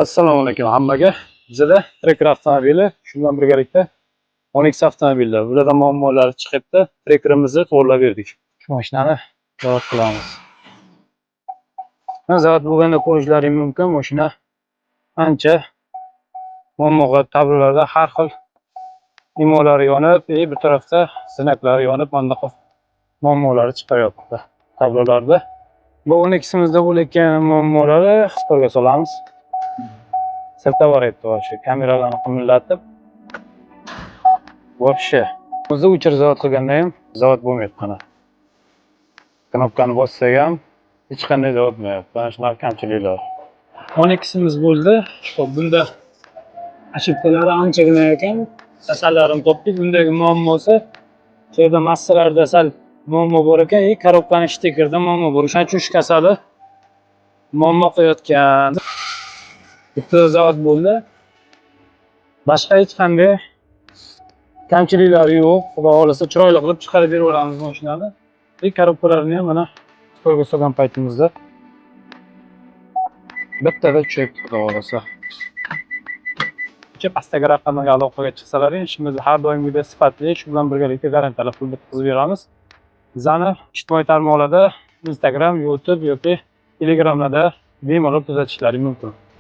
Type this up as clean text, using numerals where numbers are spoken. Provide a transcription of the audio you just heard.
Assalomu alaykum hammaga. Bizada Tracker avtomobili, shu bilan birgalikda Onix avtomobillar. Bularda muammolar chiqibdi. Trackerimizni to'g'rilab berdik. Shu mashinani zavod qilamiz. Mana, zavod bo'lganda ko'rishlaring mumkin, mashina ancha muammo qilib, tablolarda har xil imolari yonib, bir tarafda знак lari yonib, mana bunaqa muammolari chiqaryapti tablolarda. Bu Onix'imizda bo'layotgan muammolari hisobga solamiz. Siltab вообще kameralarni qimillatib. Вообще. O'zi o'chir zavod qilganda ham zavod bo'lmayapti, mana. Knopkani bossak ham hech qanday zavod bo'lmayapti. Mana shunaqa kamchiliklar. Onix'imiz bo'ldi. Xo'p, bunda ошибка lari anchagina ekan. Kasallarini topdik. Bundagi muammosi shu yerda massalarda sal muammo bor ekan и коробка ni штекер da muammo bor. O'shaning uchun shu kasali muammo qilayotgan. Bitta zavod bo'ldi. Boshqa hech qanday kamchiliklari yo'q. Xudo xohlasa, chiroyli qilib chiqarib beraveramiz mashinani. И коробка larini ham mana to'yga solgan paytimizda bittada tushyapti, xudo xohlasa. Kecha pastdagi raqamlarga aloqaga chiqsalaring, ishimizni har doimgidek sifatli, shu bilan birgalikda garantiyali qilib bitkazib beramiz. Bizani ijtimoiy tarmoqlarda Instagram, YouTube yoki Telegramlarda bemalol kuzatishlaring mumkin.